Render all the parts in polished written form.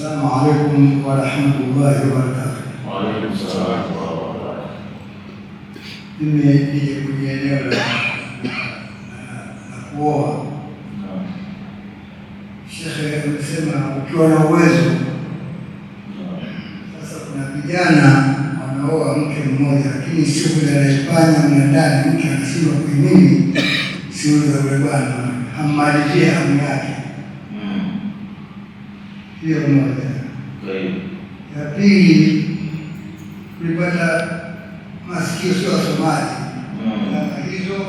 Assalamu alaikum warahmatullahi wabarakatuh. Wa alaikum salaam wa rahmatullahi. Mimi nije kwenye eneo la kuoa. Shekhe amesema ukiwa na uwezo. Sasa kuna vijana wanaoa mke mmoja, lakini shughuli anaifanya mle ndani, mke anashindwa kuhimili shughuli za yule bwana, hammalizie hamu yake. Hiyo moja. Ya pili, tulipata masikio, sio Wasomali kama hizo.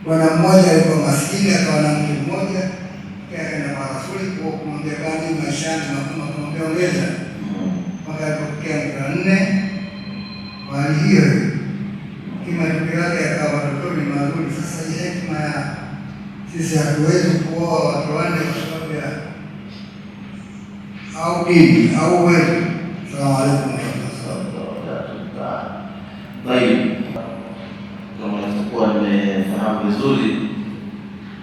Bwana mmoja alikuwa maskini, akawa na mke mmoja, akaenda kwa Rasuli kumwambia, bwana, maisha yangu magumu, akamwambia ongeza, mpaka alipokea mke wa nne. Kwa hali hiyo kimatokeo yake yakawa watoto ni mazuri. Sasa hii hekima ya sisi hatuwezi kuoa watu wanne kwa sababu ya au dini au uwezo. Salamu alaikum warahmatullahi. Tayib, kama nitakuwa nimefahamu vizuri,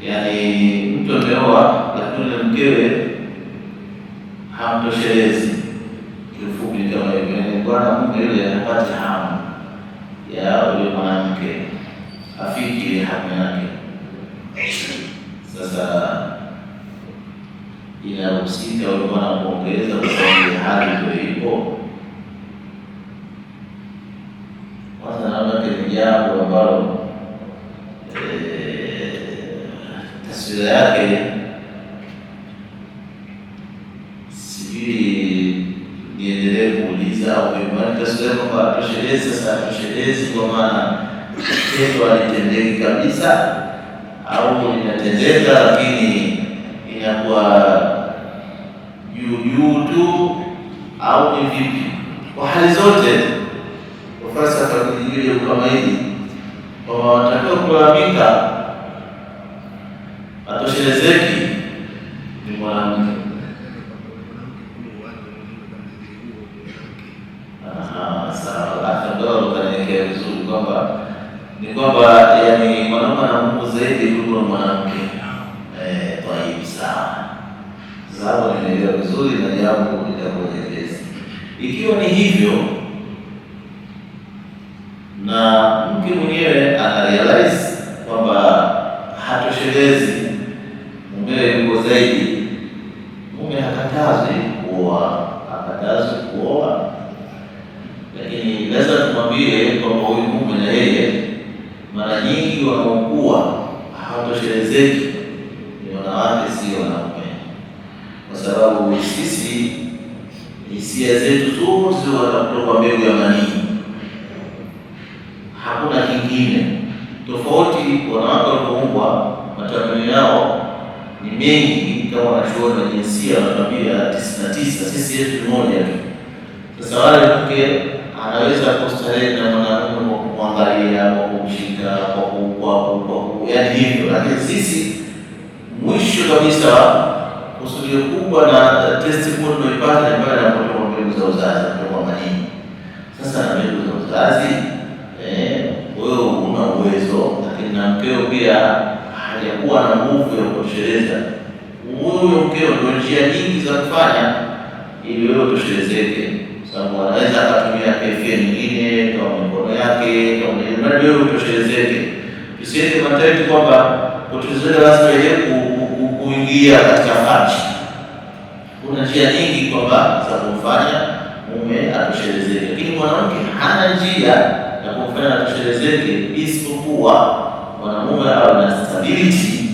yani mtu ameoa lakini yule mkewe hamtoshelezi, kiufupi kama hivyo, yani bwana mume yule hapati hamu ya yule mwanamke, afiki ile hamu yake. Sasa inahusika yule bwana kuongeza kwa sababu ya hali ndio ipo. Kwanza naona ni jambo ambalo taswira yake sijui niendelee kuuliza au vipi? Maana taswira kwamba toshelezi. Sasa toshelezi kwa maana tendo halitendeki kabisa au linatendeka lakini inakuwa juu juu tu au ni vipi? Kwa hali zote, kwa falsafa kijijini kama hili kwamba wanatakiwa kulalamika atoshelezeki ni mwanamke. Sawa, Abdallah ukaniwekea vizuri kwamba ni kwamba yani mwanaume ana nguvu zaidi kuliko mwanamke. Tayib, sawa. Sawa, nimeelewa vizuri na jambo litakuwa jepesi. Ikiwa ni hivyo na mke mwenyewe ana realize kwamba hatoshelezi, mumewe yuko zaidi, mume hakatazwi kuoa, hakatazwi kuoa, lakini lazima tumwambie kwamba huyu mume na yeye mara nyingi wanaokuwa hawatoshelezeki ni wanawake, si wanaume, kwa sababu sisi hisia zetu zote kutoka mbegu ya manii, hakuna kingine tofauti. Wanawake walipoumbwa matamanio yao ni mengi, kama wanachuoni wa jinsia wanatuambia 99, sisi yetu ni moja tu. Sasa wale mke anaweza kustarehe na mwanamume kwa kumwangalia, kwa kumshika, kwa yaani hivyo, lakini sisi mwisho kabisa kusudio kubwa na testi kubwa tunaipata ni pale anapotoka mbegu za uzazi, kutoka manii. Sasa na mbegu za uzazi wewe una uwezo, lakini na mkeo pia hajakuwa na nguvu ya kutosheleza. Huyo mkeo ndio njia nyingi za kufanya ili wewe utoshelezeke, sababu anaweza akatumia kefia nyingine kama mikono yake, kama mradi wewe utoshelezeke. Tusiweke mentality kwamba kutoshelezeka lazima ile kuingia katika farji. Kuna njia nyingi kwamba za kumfanya mume atoshelezeke, lakini mwanamke hana njia ya kumfanya atoshelezeke isipokuwa mwanamume awe na stability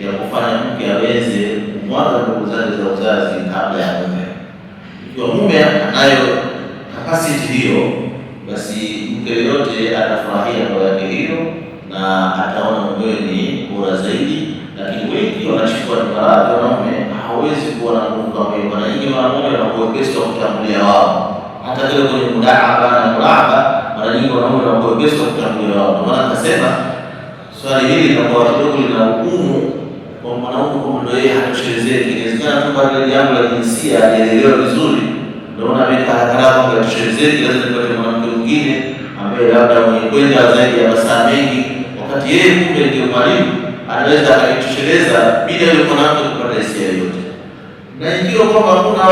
ya kufanya mke aweze kumwaga mbegu zake za uzazi kabla ya mume. Ikiwa mume anayo capacity hiyo, basi mke yoyote atafurahia ndoa yake hiyo na ataona mumewe ni bora zaidi. Lakini wengi wanashikwa ni maradhi, wanaume hawezi kuwa na nguvu kama hiyo. Mara nyingi wanaume wanakuwa wepesi wa kutangulia wao, hata kile kwenye mudaaba na mulaaba, mara nyingi wanaume wanakuwa wepesi wa kutangulia wao. Ndio maana nikasema swali hili linakuwa kidogo lina hukumu kwa mwanaume kwamba ndio yeye hatoshelezeki. Inawezekana tu kwa ile jambo la jinsia hajaelewa vizuri, ndio maana ameweka haraka kwamba hatoshelezeki, lazima nipate mwanamke mwingine ambaye labda mwenye kwenda zaidi ya masaa mengi, wakati yeye kumbe ndio mwalimu anaweza akajitosheleza bila yule mwanamke kupata hisia yoyote. Na ikiwa kwamba hakuna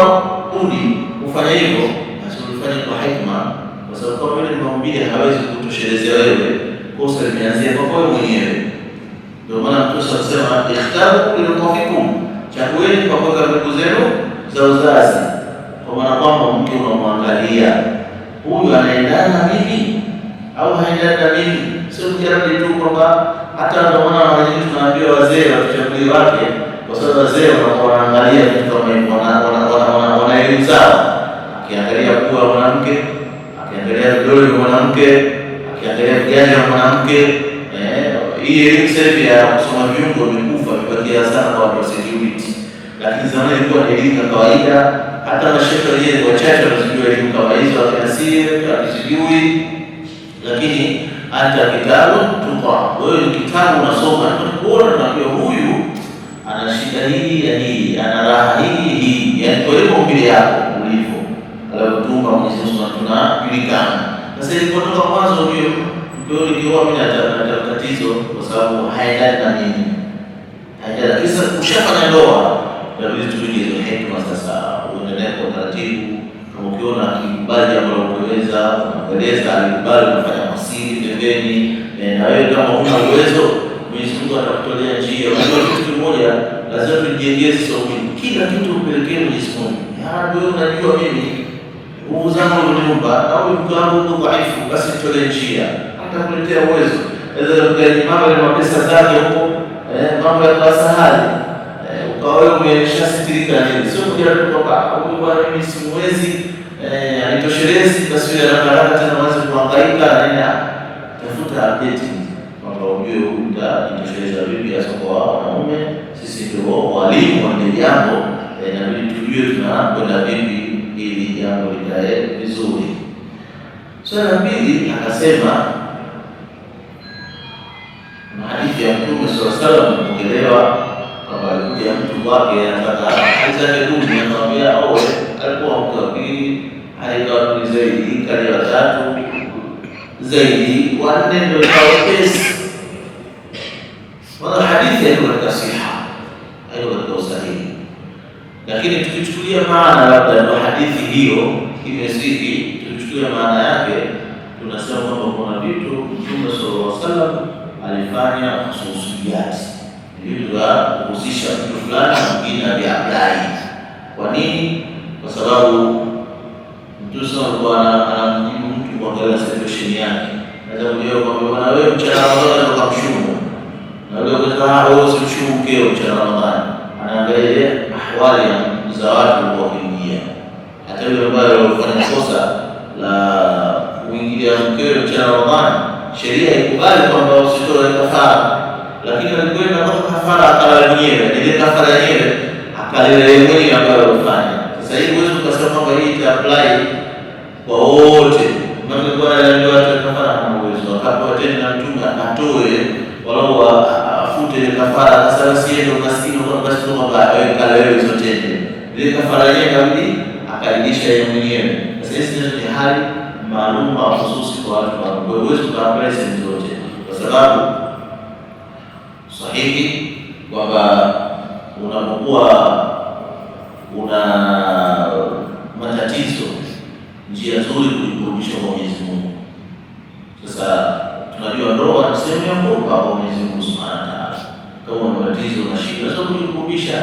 budi kufanya hivyo, basi ulifanye kwa hikma, kwa sababu kama vile ni maumbile hawezi kutoshelezea wewe, kosa limeanzia kwako wewe mwenyewe. Ndio maana Mtume anasema ikhtaru linutafikum, chagueni kwa kuweka mbegu zenu za uzazi, kwa maana kwamba mke unamwangalia huyu anaendana na mimi au haendani na mimi, sio mjaradi tu kwamba hata ndio maana mara nyingi tunaambiwa wazee watuchagulie wake, kwa sababu wazee wanakuwa wanaangalia vitu kama hivyo, wana elimu zao. Akiangalia pua ya mwanamke, akiangalia vidole vya mwanamke, akiangalia viganja vya mwanamke. Hii elimu sasa hivi ya kusoma viungo imekufa, imebakia sana kwa watu wa security, lakini zamani ilikuwa ni elimu ya kawaida. Hata mashehe wenyewe wachache wanazijua elimu kama hizo, akina akizijui, lakini hata kitabu tuqa, wewe ni kitabu unasoma, kuona tunajua huyu ana shida hii ya hii, ana raha hii hii, yaani kwa hiyo maumbile yako ulivyo alivyotuumba Mwenyezi Mungu tunajulikana. Sasa ilipotoka mwanzo ndio mkeo nikioa mimi nata tatizo kwa sababu haendani na mimi, haendani. Lakini sasa ushafanya ndoa, inabidi tupige hizo hekima sasa, uendelee kwa utaratibu. Kama ukiona akikubali jambo la kueleza, unaeleza, alikubali, unafanya kwa siri pembeni, na wewe kama huna uwezo, Mwenyezi Mungu atakutolea njia. Unajua kitu kimoja lazima tujijengee sisi waumini, kila kitu upelekee Mwenyezi Mungu. Ya Rabbi, wewe unajua mimi nguvu zangu uliniumba na huyu mke wangu uko dhaifu, basi nitolee njia. Atakuletea uwezo. Aweza kugaji mambo ya mapesa zake huko, mambo ya kasahali. Ukawa wewe umeshasitirika nini? Sio kujaribu kwamba huyu bwana mimi simuwezi, anitoshelezi, basi yule haraka haraka tena uanze kuhangaika na nini. Tafuta update kwamba ujue huyu utajitosheleza vipi, hasa kwa wanaume. Sisi ndio walimu wa ile jambo, inabidi tujue tunakwenda vipi ili jambo likae vizuri. Swali la pili akasema, na hadithi ya Mtume sallallahu alaihi wasallam imepokelewa kwamba alikuja mtu kwake anataka hali zake duni, akamwambia oe. Alikuwa mke wa pili, hali ikawa duni zaidi, kali ya tatu zaidi, wa nne ndio ikawa wepesi. Wala hadithi haiko katika siha, haiko katika usahihi, lakini tukichukulia maana labda ndio hadithi hiyo imesihi, tukichukulia maana yake, tunasema kwamba kuna vitu Mtume sallallahu alaihi wasallam alifanya hususiyati, vitu vya kuhusisha mtu fulani na mwingine aviapply. Kwa nini? Kwa sababu Mtume alikuwa anamjibu mtu kuangalia situation yake. Naweza kujua kwamba bwana wewe mchana wa Ramadhani unatoka mshumu, na yule ukisema wewe usimshumu mkeo mchana wa Ramadhani, anaangalia ile ahwali za watu wakiingia. Hata yule ambaye alifanya kosa la kuingilia mkeo mchana wa Ramadhani, sheria ikubali kwamba usitoe kafara, lakini alikwenda mpaka kafara akala mwenyewe, ile kafara yenyewe akala yeye mwenyewe ambayo alifanya. Sasa hivi huwezi ukasema kwamba hii ita apply kwa wote. Maana kwa wale watu kafara hana uwezo, akapewa tena na Mtume akatoe walau afute ile kafara. Sasa si ndio maskini kwa basi tu kwamba wewe kala wewe hizo tende. Ile kafara yenyewe ikabidi akailisha yeye mwenyewe. Sasa hizi ni hali maalum au hususi kwa watu wa kwa hiyo huwezi ukaapply sehemu zote, kwa sababu sahihi kwamba unapokuwa una matatizo, njia nzuri kujikurubisha kwa Mwenyezi Mungu. Sasa tunajua ndoa ni sehemu ya kuomba kwa Mwenyezi Mungu Subhanahu wa Ta'ala. Kama una matatizo na shida, unaweza kujikurubisha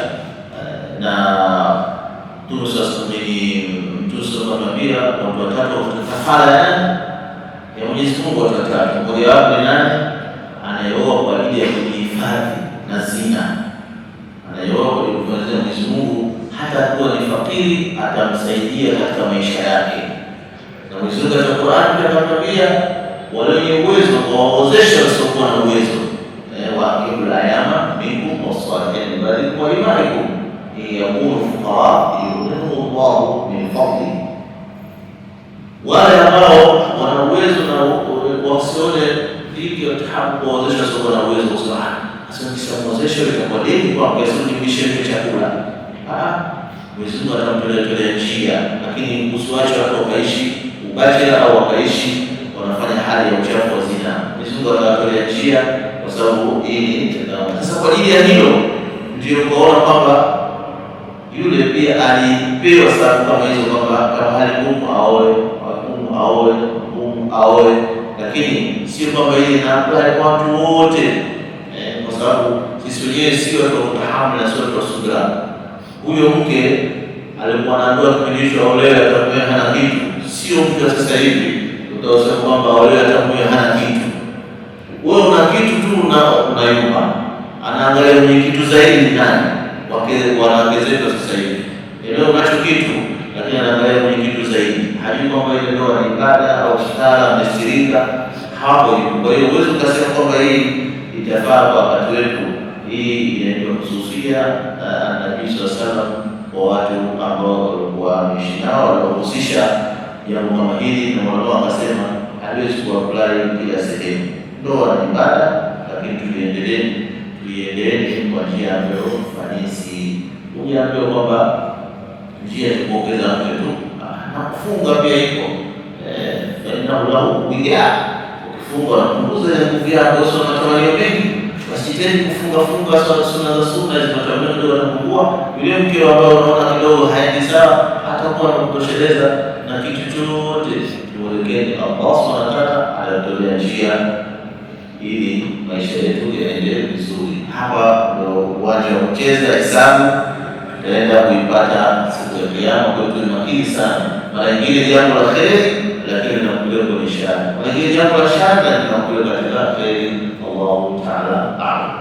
na Mtume anatuambia watu watatu wafuta kafara ya Mwenyezi Mungu. Watu watatu, mmoja wapo ni nani? Anayeoa kwa ajili ya kujihifadhi na zina, anayeoa kwa ajili ya kujihifadhi na Mwenyezi Mungu, hata kuwa ni fakiri atamsaidia katika maisha yake. Na Mwenyezi Mungu katika Qur'an pia akatuambia wale wenye uwezo wawaozeshe wasiokuwa na uwezo, waankihul ayama minkum wassalihina min ibadikum wa imaikum in yakunu fuqara yughnihim Allahu min fadlihi. Wale ambao wana uwezo na wasione dhiki watahabu kuwaozesha wasiokuwa na uwezo, kusema sasa nikishamwozesha itakuwa deni kwa kesho, nimlishe chakula. Mwenyezi Mungu atamtolea njia, lakini usiwache watu wakaishi ubachela au wakaishi wanafanya hali ya uchafu wa zina. Mwenyezi Mungu atawatolea njia, kwa sababu hii ni mtandao. Sasa kwa ajili ya hilo ndio ukaona kwamba Yule pia alipewa sababu kama hizo, kwamba kama hali ngumu aoe, ngumu aoe, ngumu aoe, lakini sio kwamba ile ina kwa watu wote, kwa sababu sisi wenyewe sio watu wa kutahamu na sio watu wa subira. Huyo mke alikuwa anaambiwa kipindi hicho aolewe, atamuoe hana kitu. Sio mke wa sasa hivi utaosema kwamba aolewe atamuoe hana kitu. Wewe una kitu tu unayumba, anaangalia mwenye kitu zaidi ni nani. Wanawake zetu sasa hivi leo unacho kitu, lakini anaangalia mwenye kitu zaidi, hajui kwamba ile ndoa ni ibada au stara, amesirika hapo hivyo. Kwa hiyo huwezi ukasema kwamba hii itafaa kwa wakati wetu. Hii inaitwa hususia Nabii sallallahu alaihi wasallam kwa watu ambao walikuwa wameishi nao, waliohusisha jambo kama hili, na wao wakasema haliwezi kuapply kila sehemu. Ndoa ni ibada, lakini tuiendelee kwa njia ambayo fanisi. Ujaambiwa kwamba njia ya kuongeza mke tu na kufunga pia iko fainahu lahu wigaa. Ukifunga unapunguza ile nguvu yako, sio matamanio mengi. Wasiteni kufunga funga sunna za sunna hizo, matamanio kidogo yanapungua. Yule mke ambao unaona kidogo haendi sawa, hatakuwa anakutosheleza na kitu chochote. Tuelekeni Allah subhanahu wa ta'ala anatolea njia ili maisha yetu yaende vizuri. Hapa ndio uwanja wa kucheza hesabu, tutaenda kuipata siku ya Kiyama. Kwa hiyo tuwe makini sana. Mara nyingine jambo la kheri, lakini linakupeleka kwenye shari. Mara nyingine jambo la shari, lakini linakupeleka katika kheri. Allahu ta'ala a'lam.